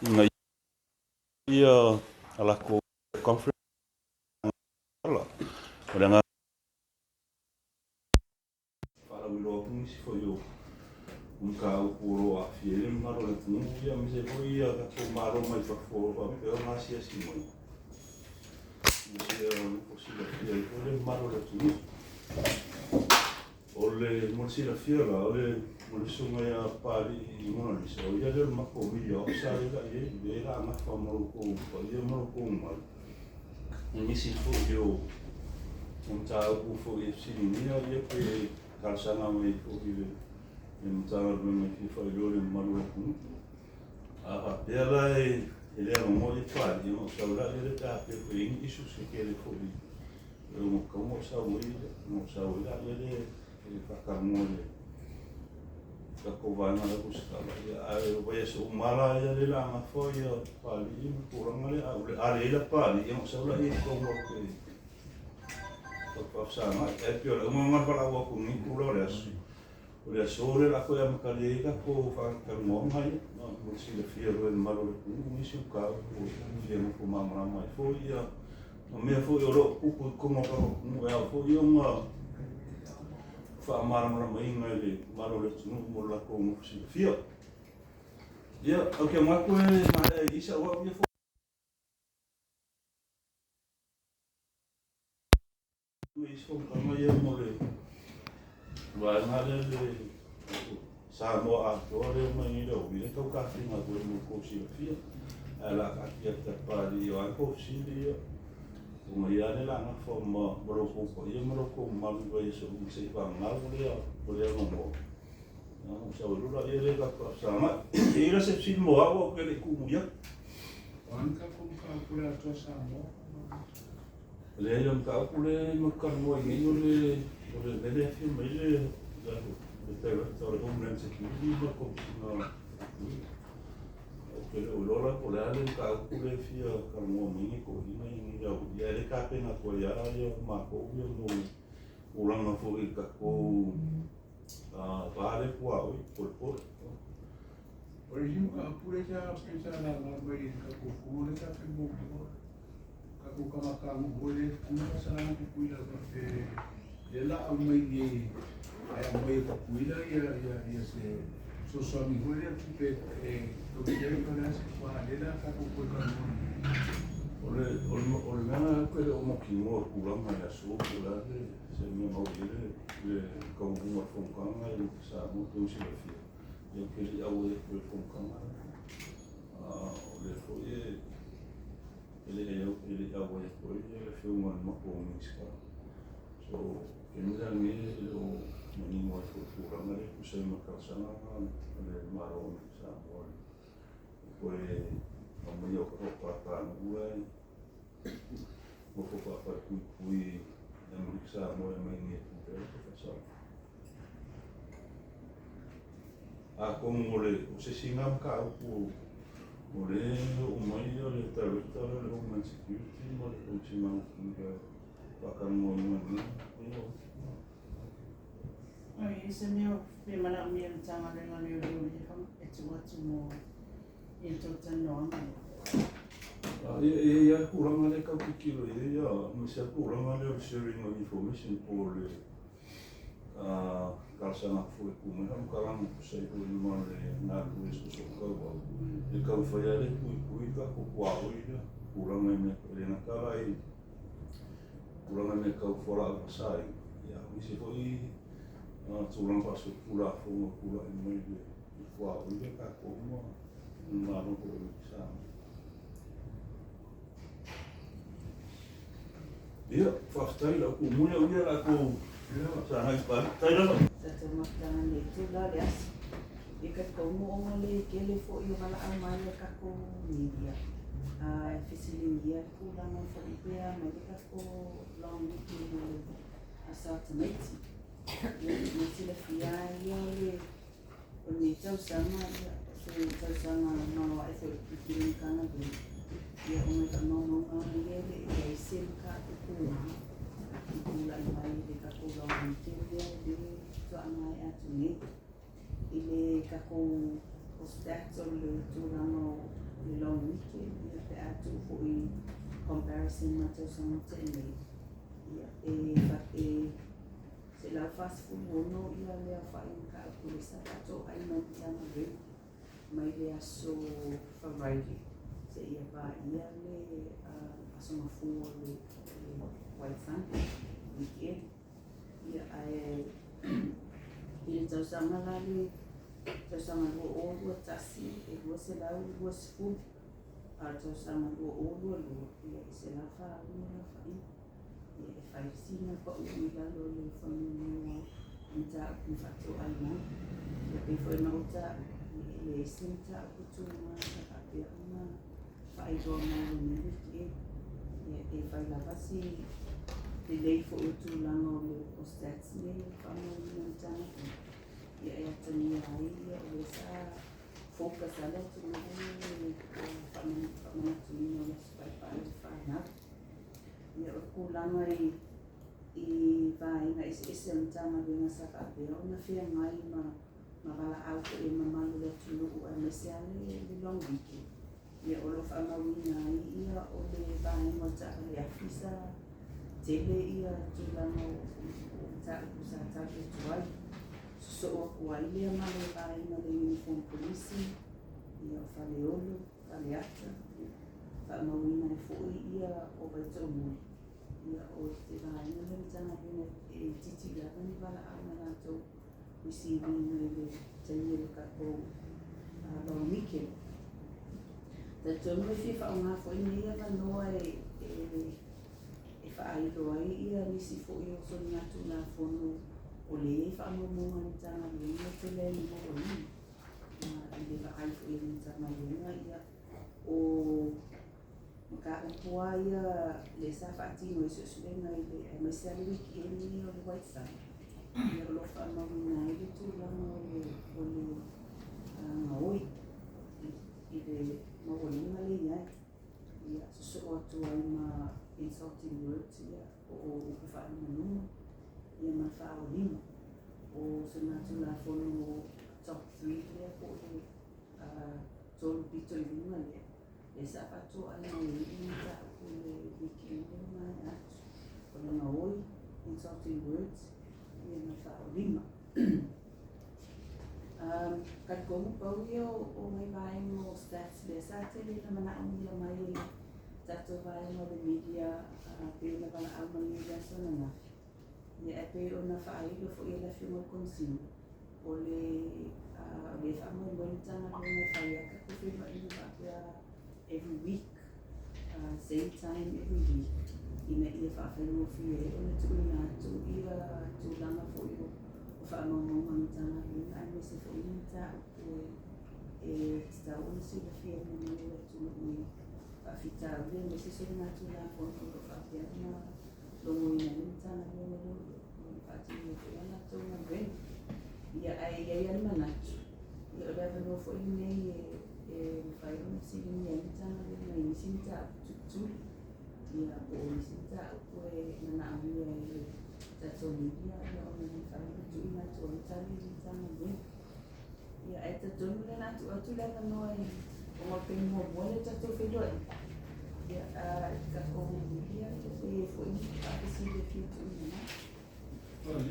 Ina ia a lakou conference o le agaga faalauiloa atu nisi foi o mataupu o lo o aafia ai le mamalu o le atunuu, ia aemaise foi ia tatou malo mai fafo o lo o faapea ona asiasi mai, aemaise o nofo silafia ai foi le mamalu o le atunuu. O le mo le silafia la, o le o le susuga ia Papalii Monalisa, o ia lea o le matou media officer lea la i ai, lea la gafa ma lo outou paia ma lo outou mamalu, i nisi foi o mataupu foi e fesiligia ia pe talosaga mai foi i le Matagaluega e fia faailoa i le mamalu o le atunuu. A faapea la e le avanoa ia Papalii, ona ou sau lea pe a faapea foi e i ai ni issues tetele foi e ono tatau ona ou sau ai lea le faatalanoa i le tatou vaega lea tusitala. Ia, ae o vaiaso uma lava la ia lea o le a gafa ia Papalii ma tulaga lea. A leai la Papalii, ona ou sau lea i totonu o le faafesagai. Ae pei o le auga lena o le valaau atu i lenei itula o le aso. O le aso lea o le a toe amatalia ai tatou fatalanoaga ia, mo le silafia foi e le mamalu o le atunuu nisi o mataupu e fia nofo malamalama ai foi ia ma mea foi o lo o tupu i totonu o le tatou atunuu e ao foi ona faamalamalamaina i le mamalu o le atunuu mo le latou nofo silafia. Ia, ou te manatu e maea i i sau au ia Isi fonotaga ia mo le vaega lea le Samoa atoa lea mai nei le auili e tau tafina atu ai mo le tou silafia. Ae o le a taatia atu ia Papalii o a tou fesili ia, ona ia lea o le a gafa ma lo outou paia ma lo outou mamalu i vaiaso uma seia vagana o le avanoa. Ona ou sau ai loa lea e tatou faafesagai. E i ai la se fesili mo au, ae ou te le i tuumuli atu? O a ni tatou mataupu o le Atoa Samoa? Leai, o le mataupu lea e matou talanoa ai nei o le o le mea lea e afio mai le le Director o le Homeland Security ma le Komesina Ou te le o iloa la po o le a le mataupu lea e fia talanoa mai ai toeaiina ia nei au ia e le tapena atu ai lava ia matou ia mo tulaga foi i le tatou va lea tuaoi polepole. O le isi mataupu lea sa pei sa laga mai i le tatou fono lea sa fai muamua, tatou tagatanuu foi lea e tumu faasalaga Tutuila faapea lea la aumai nei ae aumai e Tutuila ia se fesoasoani foi lea tupe e tausia ai po o le a se aua lea la tatou toe talanoa nei. O le mea lena ou te le o mautinoa i le tulaga i le aso po o le a se mea na oo i ai le taunuuga o le fonotaga i Samoa pei ona silafia. Ia ou te le i auai atu i le fonotaga lea. O lea foi e le i auai atu ai le afioga i le matou Minisita. So, taimi la lenei e le o manino ai foi i le tulaga lea e tusa ai ma le talosaga lena a le Malo o Samoa e toe aumaia o tagatanuu la e nofo faa-falepuipui i Amerika Samoa e aumai i inei e pule ai le faasao. Atonu o le o se isi lena mataupu o lea e oo mai le Director lea o le Homeland Security ma le Komesina o le faatalanoaina i lenei. Oi, se mea pe manaomia e le Matagaluega o Leoleo e tuu atu mo i le tou talanoaga lea? E i ai lava le tulaga lea e tau tilotilo i ai, aemaise lava le tulaga lea o le sharing of information po o le talosaga atu foi e tuu mai faamatalaga e tusa ai foi ma le galulue soosoo tauau, e taumafai lava e puipui le tatou tuaoi lea, tulaga i mea, e le gata la i tulaga i mea tau fualaau faasaina, a o nisi foi tulaga faasolitulafono e tulai mai i le tuaoi lea tatou ma le Malo foi o Samoa. Ia, faafetai lau tuumuli au ia la tou sagai pale. Faafetai lava. Tatou mafutaga nei tula le aso. Ia talitonu ona le tele foi o valaau mai a tatou media. A e fesiligia le tulaga foi pe a mai le tatou long weekend o le aso a tamaiti. Ia mo silafia ia o le O lenei tausaga, ia, o se tausaga maoae foi i le puipuiga o Matagaluega, ia ona e faamaumauga lava ia e le i i ai se mataupu tuga i tulai mai i le tatou long weekend lea o lea faatoa maea atu nei. I le tatou o stats o le tulaga o le long weekend, ia pe a tuu foi comparison ma tausaga na tea nei, ia e 146 ia le aofa'i o mataupu lea sa faatoai mai le Matagaluega mai le aso Friday seia paia le aso Gafua o le White Sunday weekend. Ia ae i le tausaga la le tausaga 2021 e 220, a o le tausaga 2022 ia e 146 le aofaiga. Ia e fai sina pa'u i lalo o le fuainumera o mataupu na faatoai mai. Ia pei foi ona ou ta'ua, e leai se mataupu tuga sa faapea ona faailoa mai i lenei weekend. Ia e fai lava si lelei foi o tulaga o le o stats nei e faamauina e le Matagaluega, ia e atagia ai ia o lea sa focus lava le atunuu i le faamanatuina o le Aso Paepae o le fanau. Ia o le tulaga i vaega eseese o le Matagaluega sa faapea ona feagai ma valaau foi e mamalu o le atunuu aemaise lava le long weekend. Ia o lo o faamauina ai ia o le vaega o le taavale afi sa tele ia tulaga o mataupu sa tali atu ai. Sosoo atu ai lea ma le vaega o le uniform polisi, ia o Faleolo, Faleata, ia faamauina ai foi ia o Vaitoomuli. Ia o se vaega lea o le Matagaluega e itiiti lava ni valaau na latou receive ina i le taimi o le tatou long weekend. Talitonu e fia faaaoga foi lenei avanoa e faailo ai ia nisi foi o soligatulafono o lea e i ai faamaumauga a le Matagaluega e tele ai ina mauaina. I le vaai foi a le Matagaluega ia o mataupu lava ia lea sa faatino ai suesuega i le aemaise lava le weekend ia o le White Sunday, ia o lo o faamauina ai le tulaga o le gaoi i le maualuga lea e i ai. Ia sosoo atu ai ma insulting words, ia po o upu faanumanuma, ia ma le faaolima. O soligatulafono top 3 lea po o le tolu pito i luga lea, lea sa faatoai mai ai le mataupu i le weekend lea ua maea atu. O le gaoi, insulting words, ia ma le faaolima. Talitonu pau ia o nai vaega o stats lea sa tele ina manaomia mai e le tatou vaega o le media pei ona valaau mai ai i le aso ananafi. Ia ae pei ona faailo foi e le Afioga i le Komesina, o le o lea e faamoemoe le Matagaluega e fai lava tatou feiloaiga faapea every week, same time every week, ina ia faafaigofie ai ona tuuina atu ia tulaga foi o faamaumauga a le Matagaluega aemaise foi ni mataupu e tatau ona silafia e le mamalu o le atunuu i faafitauli aemaise soligatulafono o lo o faapea ona logoina ai le Matagaluega o Leoleo ona faatino ai foi a latou galuega. Ia ae i ai lava le manatu, ia o le avanoa foi lenei e mafai ona fesiligia ai le Matagaluega i nisi mataupu tulituli, ia po o nisi mataupu e manaomia e le tatou media ia ona mafai ona tuuina atu ai tali i le Matagaluega. Ia ae talitonu o lea o le a tuu atu le avanoa ona o le taimi muamua lea o le tatou feiloaiga. Ia tatou media pe i ai foi ni faafesili e fia tuuina.